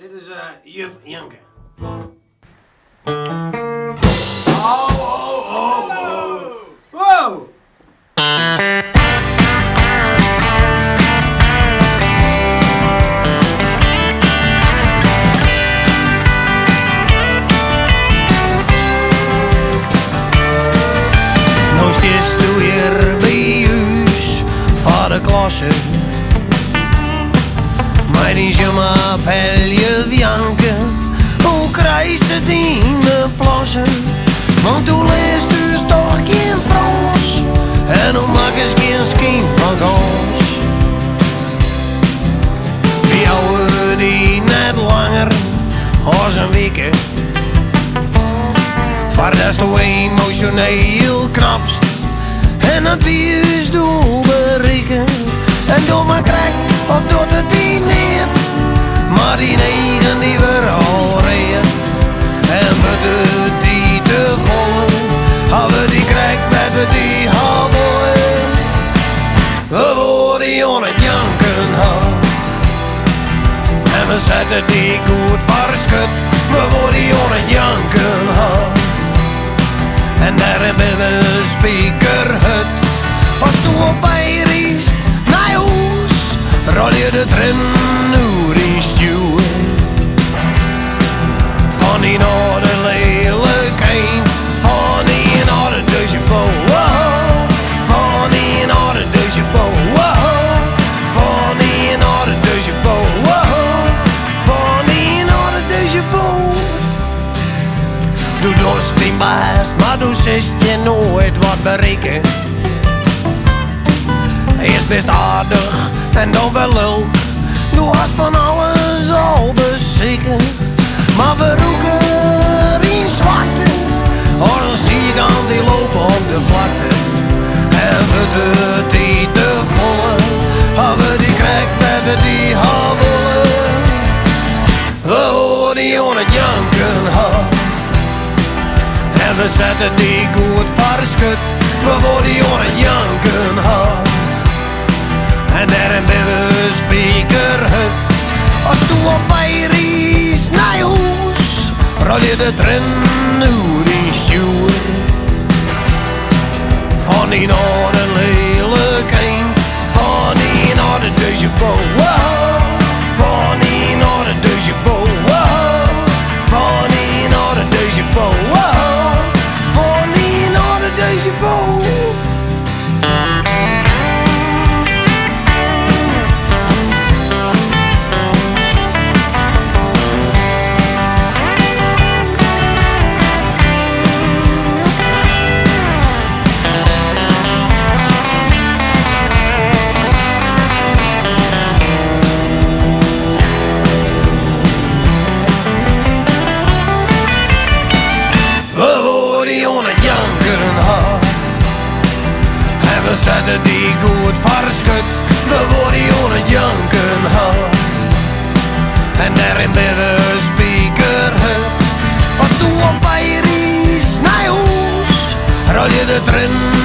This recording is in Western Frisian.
Dit is juf Janke. Oh, oh, oh, oh. Wow! No stiest do hjir by ús foar de klasse. Mei dyn je m'appelle juf Janke, hoe krijst it yn de plasse? Want do learst ús toch gjin Frâns en do makkest gjin skyn fan kâns. Wy jouwe dy net langer as in wike, foardatsto emosjoneel knapst en dat wy ús doel berikke. En doch mar krekt of docht it dy neat, mar dyn eagen dy wurde al read. En wurdt it dy te folle, hawwe dy krekt wêr't we dy ha wolle. We wolle dy oan it janken ha. En we sette dy goed foar skut. We wolle dy oan it janken ha. En dêrom binne we spikerhurd. As do op wei rydst nei hûs, rôlje de triennen oer dyn stjoer. Fan dyn âlde lelijk ein, fan dyn âlde deux chevaux. Fan dyn âlde deux chevaux. Fan dyn âlde deux chevaux. Fan dyn âlde deux chevaux. Do dochst dyn bêst, mar do silst hjir noait wat berikke. Earst bist aardich en dan wer lulk. Do hast fan alles al besike. Mar we rûke dyn swakte as in siik antilope op de flakte. En wurdt it dy te folle, hawwe dy krekt wêr't we dy ha wolle. We wolle dy oan it janken ha. En we sette dy goed foar skut. We wolle dy oan it janken ha. En dêrom binne we spikerhurd. As do op wei rydst nei hûs, rôlje de triennen oer dyn stjoer. Fan dyn âlde lelijk ein, fan dyn âlde deux chevaux. Fan dyn âlde deux chevaux. Fan dyn âlde deux chevaux. Fan dyn âlde deux chevaux. We wolle dy oan it janken ha. En we sette dy goed foar skut. We wolle dy oan it janken ha. En dêrom binne we spikerhurd. As do op wei rydst nei hûs, rôlje de triennen.